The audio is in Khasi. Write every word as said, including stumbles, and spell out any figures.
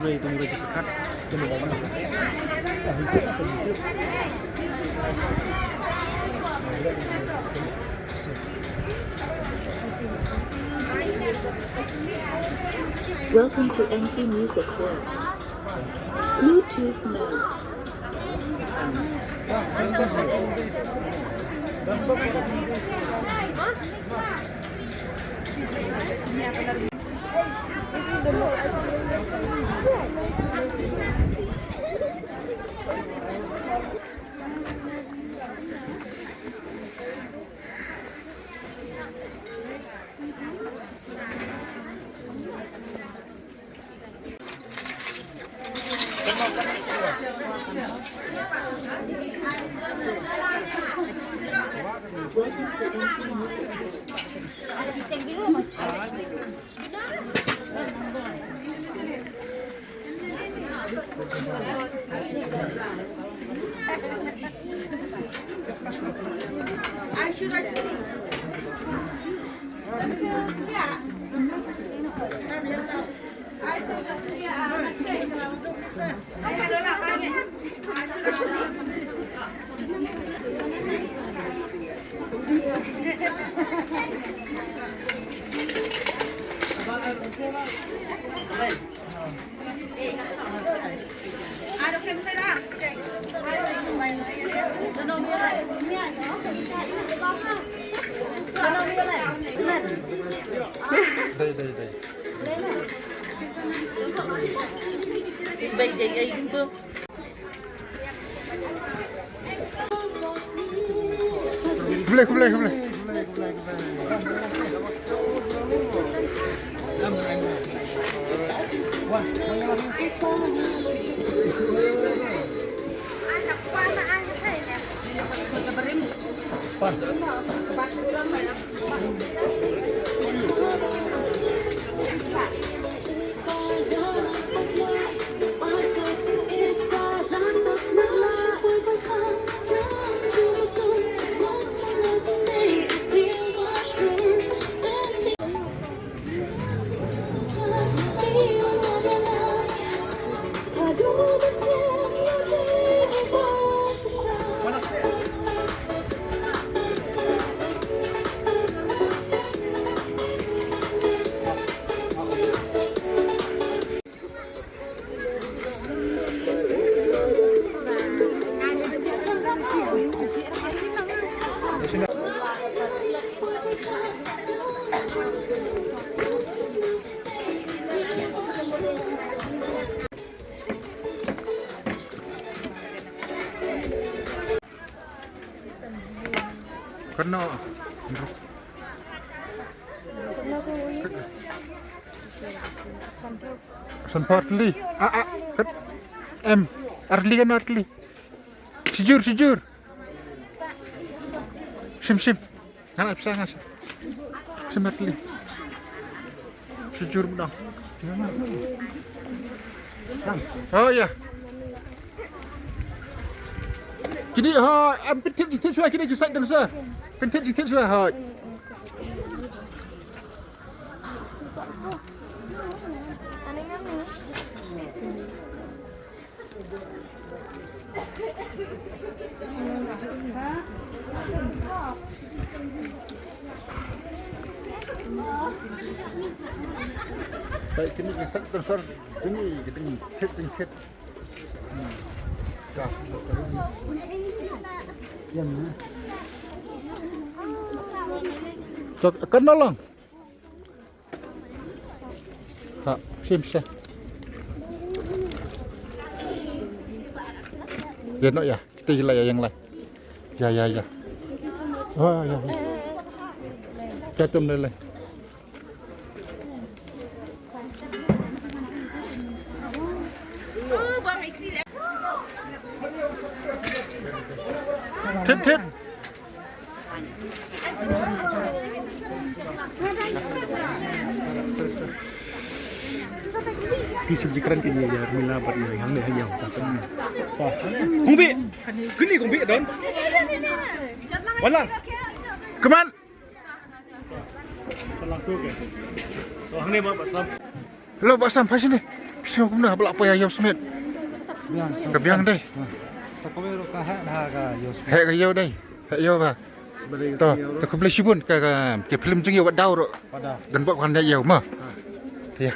Welcome to N C Music World. Bluetooth mode. Dai, dai, dai. Khublei, khublei, khublei. Kano? Sanphew artylli. Ah, ah. Kat. Em. Artylli kan artylli. Shijur, shijur. Shim, shim. Ngan ai pisa ngan shim. Shim artylli. Shijur mdang. Oh, ïa. Kine, ha, em, pyntip shi thied shuwa kine ki side dancer. Pyntip shi thied shuwa, ha. Bai, kine ki side dancer, kine ki ding thied, ding thied. Tok, kan nolong. Ha, sim se. Ïa noh ïa, kita ïa la ïa ïeng lai. Ïa, ïa, ïa. Oh, ïa, ïa. Ïa, tum lei lei. Thied, thied. Phi shu jingkren kine ïa Mila bad ïa hangne ha ïew. Kong Bih. Kine Kong Bih don. Wan lang. Come on. Hello, Bah Sam, phai shane. Sngewbha kumno ba la poi ïa u Smit. Ka biang dei. Heh ka ïew dei. Heh ïew ba. To, to khublei shibun ka, ka, ka film jong ïa wat daw ro. Gan bok kan ïa ïew ma. Ïa.